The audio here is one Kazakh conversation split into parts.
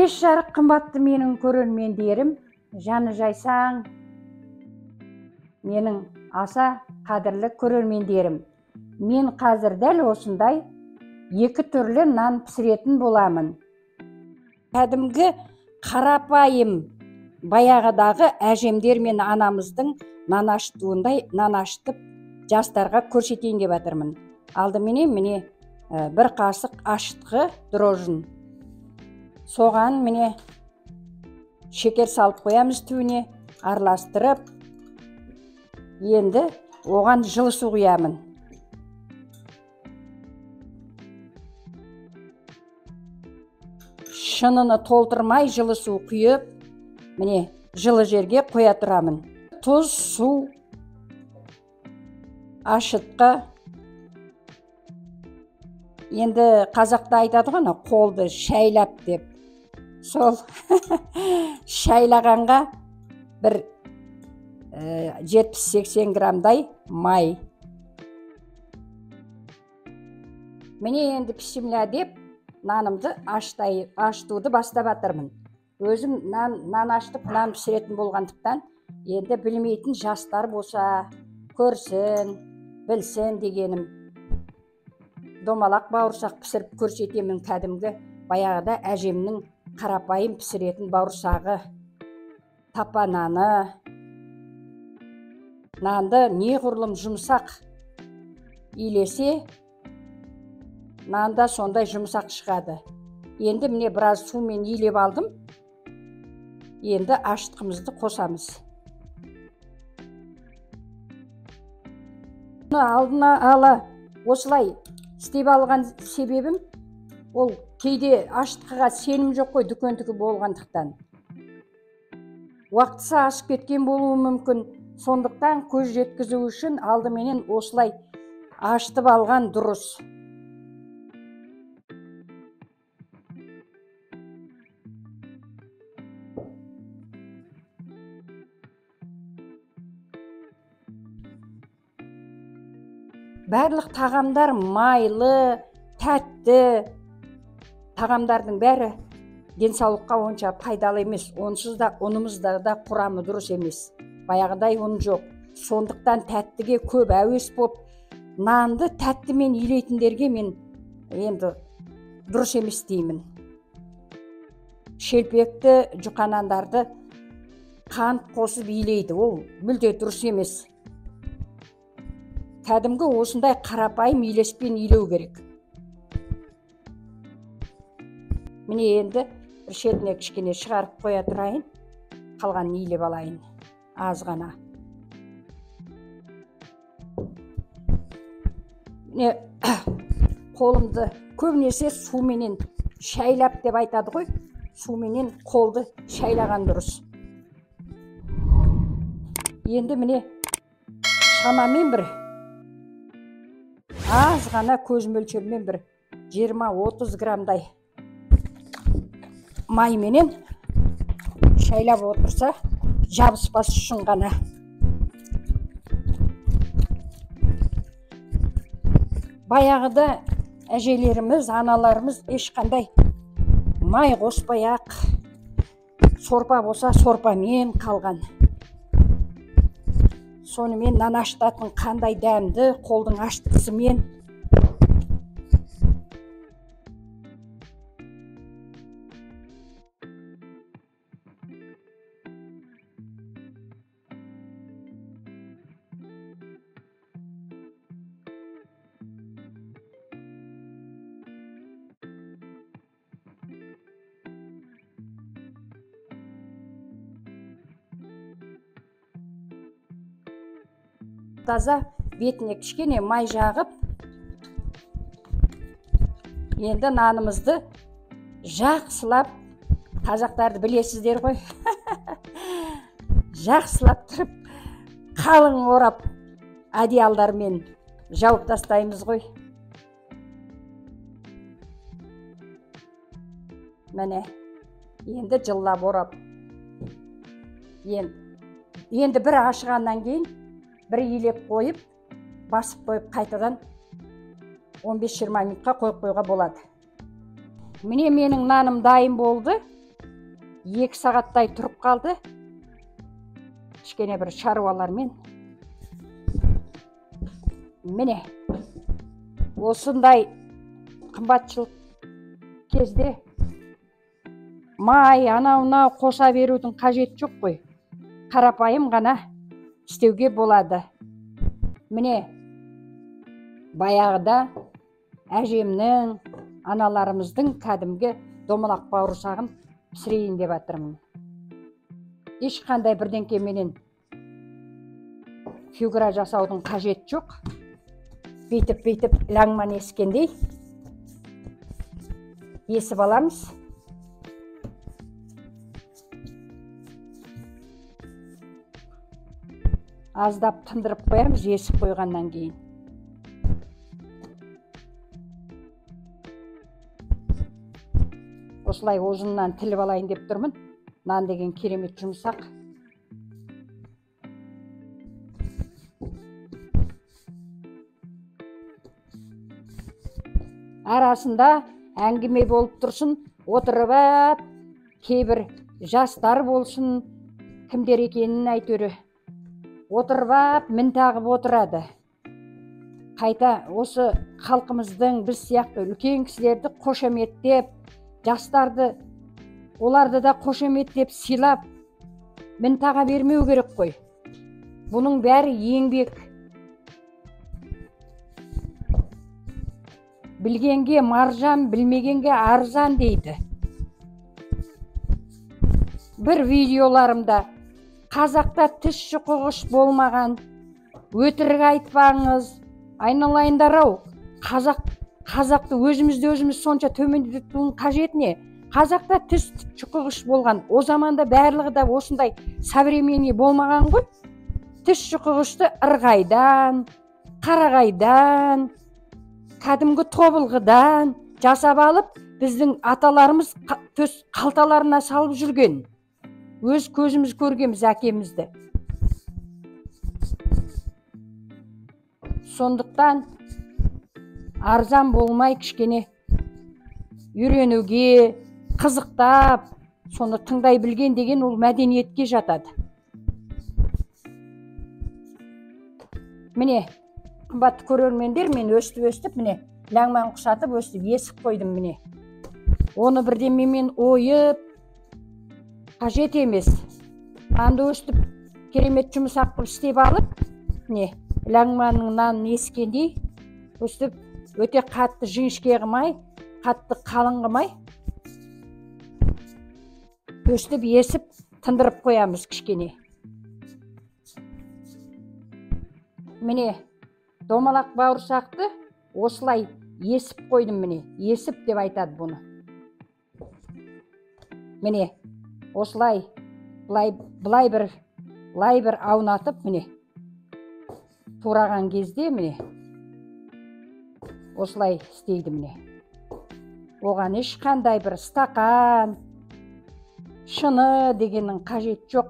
Кеш жарық қымбатты менің көрермендерім, жаны жайсаң менің аса қадірлі көрермендерім. Мен қазір дәл осындай екі түрлі нан пісіретін боламын. Кәдімгі қарапайым баяғыдағы әжемдер мен анамыздың нан ашытуындай нан ашытып жастарға көрсетейін деп жатырмын. Алдыменен міне бір қасық ашытқы дрожжын. Соған міне шекер салып қоямыз түбіне, араластырып, енді оған жылы су құямын. Шыныны толтырмай жылы су құйып, міне жылы жерге қоя тұрамын. Тұз, су, ашытқы. Енді қазақта айтады ғой, қолды шайлап деп. Сол шайлағанға бір 70-80 граммдай май. Міне енді пісімля деп нанымды ашытуды бастап жатырмын. Өзім нан ашытып, нан пісіретін болғандықтан, енді білмейтін жастар болса, көрсін, білсін дегенім. Домалақ бауырсақ пісіріп көрсетемін, кәдімгі баяғыда әжемнің қарапайым пісіретін бауырсағы, тапа наны. Нанды неғұрлым жұмсақ илесе, нанда сондай жұмсақ шығады. Енді міне біраз сумен илеп алдым. Енді ашытқымызды қосамыз. Алдына ала осылай істеп алған себебім, ол кейде ашытқыға сенім жоқ қой, дүкендікі болғандықтан. Уақытысы асып кеткен болуы мүмкін. Сондықтан көз жеткізу үшін алдыменен осылай ашытып алған дұрыс. Барлық тағамдар майлы, тәтті тағамдардың бәрі денсаулыққа онша пайдалы емес. Онсыз да ұнымызда да құрамы дұрыс емес. Баяғыдай ұн жоқ. Сондықтан тәттіге көп әуес боп, нанды тәттімен илейтіндерге мен енді дұрыс емес деймін. Шелпекті, жұқа нандарды қант қосып илейді. Ол мүлде дұрыс емес. Кәдімгі осындай қарапайым илеспен илеу керек. Міне енді бір шетіне кішкене шығарып қоя тұрайын, қалғанын илеп алайын аз ғана. Міне қолымды көбінесе суменен шайлап деп айтады ғой, суменен қолды шайлаған дұрыс. Енді міне шамамен бір аз ғана көз мөлшерімен бір 20-30 граммдай майменен шайлап отырса, жабыспас үшін ғана. Баяғыда әжелеріміз, аналарымыз ешқандай май қоспай ақ, сорпа болса сорпамен қалған. Сонымен нан ашытатын қандай дәмді, қолдың ашытқысымен. Таза бетіне кішкене май жағып, енді нанымызды жақсылап, қазақтарды білесіздер ғой, жақсылап тұрып, қалың орап, одеялдармен жауып тастаймыз ғой. Міне, енді жыллап орап. Енді бір ашығаннан кейін бір илеп қойып, басып қойып, қайтадан 15-20 минутқа қойып қоюға болады. Міне менің наным дайын болды. 2 сағаттай тұрып қалды. Кішкене бір шаруалармен. Міне, осындай қымбатшылық кезде май, анау-мынау қоса берудің қажеті жоқ қой. Қарапайым ғана істеуге болады. Міне, баяғыда әжемнің, аналарымыздың кәдімгі домалақ бауырсағын пісірейін деп жатырмын. Ешқандай бірдеңкеменен фигура жасаудың қажеті жоқ. Бүйтіп-бүйтіп лаңман ескендей есіп аламыз. Аздап тындырып қоямыз есіп қойғаннан кейін. Осылай ұзыннан тіліп алайын деп тұрмын. Нан деген керемет жұмсақ. Арасында әңгіме болып тұрсын, отырып ап, кейбір жастар болсын, кімдер екенін әйтеуір отырып ап, мін тағып отырады. Қайта осы халқымыздың біз сияқты үлкен кісілерді қошеметтеп, жастарды, оларды да қошеметтеп, сыйлап, мін таға бермеу керек қой. Бұның бәрі еңбек. Білгенге маржан, білмегенге арзан дейді. Бір видеоларымда қазақта тіс шұқығыш болмаған, өтірік айтпаңыз, айналайындар-ау, қазақты өзімізді өзіміз сонша төмендетудің қажеті не? Қазақта тіс шұқығыш болған, о заманда барлығы да осындай современный болмаған ғой. Тіс шұқығышты ырғайдан, қарағайдан, кәдімгі тобылғыдан жасап алып, біздің аталарымыз төс қалталарына салып жүрген. Өз көзіміз көргенбіз әкемізді. Сондықтан арзан болмай кішкене үйренуге, қызықтап, соны тыңдай білген деген ол мәдениетке жатады. Міне, қымбатты көрермендер, мен өстіп-өстіп, міне, ләңман құсатып өстіп есіп қойдым міне. Оны бірдемемен ойып қажет емес. Нанды өстіп керемет жұмсақ қылып істеп алып, міне, ләңманның нанын ескендей өстіп өте қатты жіңішке қылмай, қатты қалың қылмай өстіп есіп тындырып қоямыз кішкене. Міне, домалақ бауырсақты осылай есіп қойдым міне. Есіп деп айтады бұны. Міне, осылай былай бір аунатып міне. Тураған кезде міне осылай істейді міне. Оған ешқандай бір стақан, шыны дегеннің қажеті жоқ.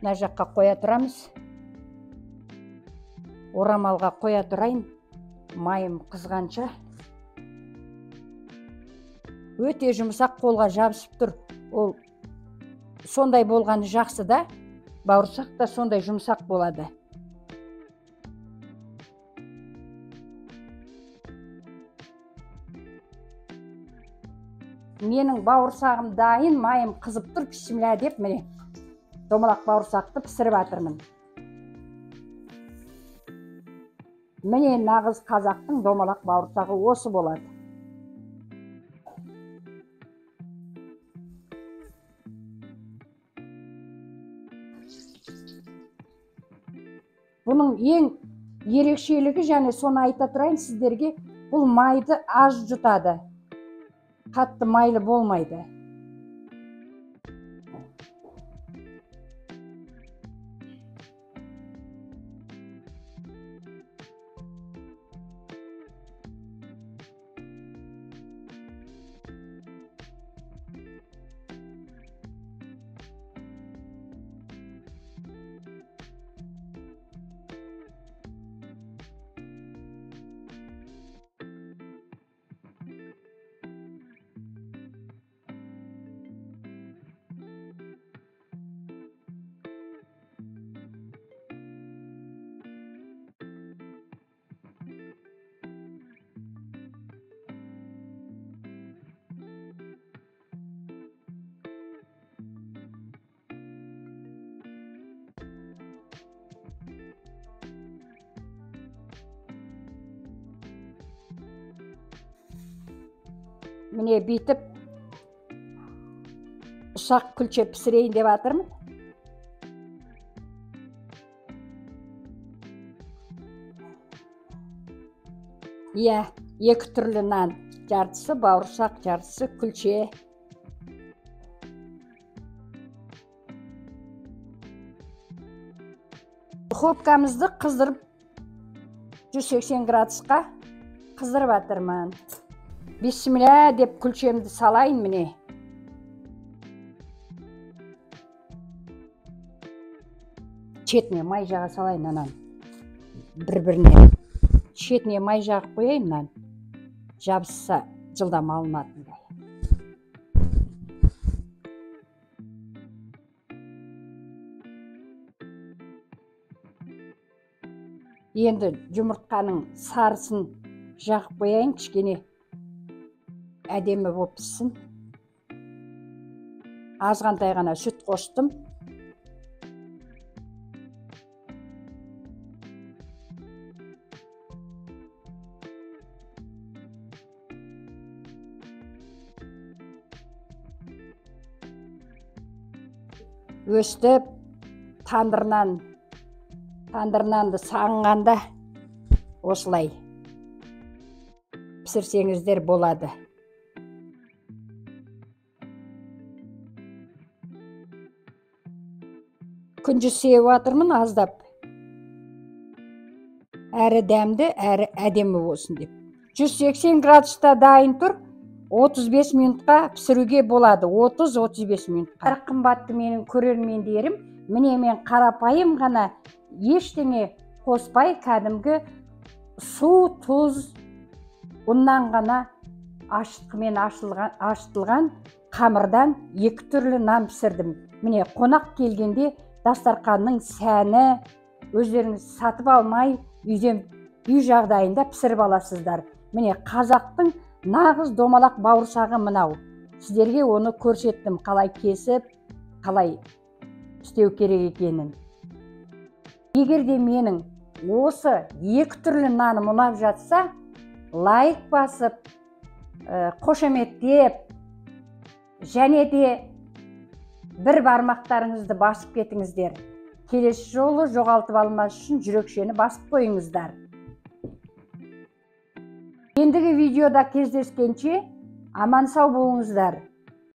Мына жаққа қоя тұрамыз. Орамалға қоя тұрайын. Майым қызғанша. Өте жұмсақ, қолға жабысып тұр. Ол сондай болғаны жақсы да, бауырсақ та сондай жұмсақ болады. Менің бауырсағым дайын, майым қызып тұр, бісміллә деп міне домалақ бауырсақты пісіріп жатырмын. Міне нағыз қазақтың домалақ бауырсағы осы болады. Бұның ең ерекшелігі, және соны айта тұрайын сіздерге, бұл майды аз жұтады. Қатты майлы болмайды. Міне бүйтіп ұсақ күлше пісірейін деп жатырмын. Иә, екі түрлі нан. Жартысы бауырсақ, жартысы күлше. Духовкамызды қыздырып 180 градусқа қыздырып жатырмын. Бисмилля деп күлшемді салайын міне. Шетіне май жаға салайын анан. Бір-біріне. Шетіне май жағып қояйын мынаны. Жабысса жылдам алынатындай. Енді жұмыртқаның сарысын жағып қояйын, кішкене әдемі болып піссін. Азғантай ғана сүт қостым. Өстіп тандыр нанды сағынғанда осылай пісірсеңіздер болады. Күнжі сеуіп жатырмын аздап. Әрі дәмді, әрі әдемі болсын деп. 180 градуста дайын тұр. 35 минутқа пісіруге болады. 30-35 минутқа. Қымбатты менің көрермендерім, міне мен қарапайым ғана ештеңе қоспай кәдімгі су, тұз, ұннан ғана ашытқымен ашытылған қамырдан екі түрлі нан пісірдім. Міне қонақ келгенде дастарқанның сәні, өздеріңіз сатып алмай үй жағдайында пісіріп аласыздар. Міне қазақтың нағыз домалақ бауырсағы мынау. Сіздерге оны көрсеттім, қалай кесіп, қалай істеу керек екенін. Егер де менің осы екі түрлі наным ұнап жатса, лайк басып, қошеметтеп, және де бір бармақтарыңызды басып кетіңіздер. Келесі жолы жоғалтып алмас үшін жүрекшені басып қойыңыздар. Ендігі видеода кездескенше аман сау болыңыздар.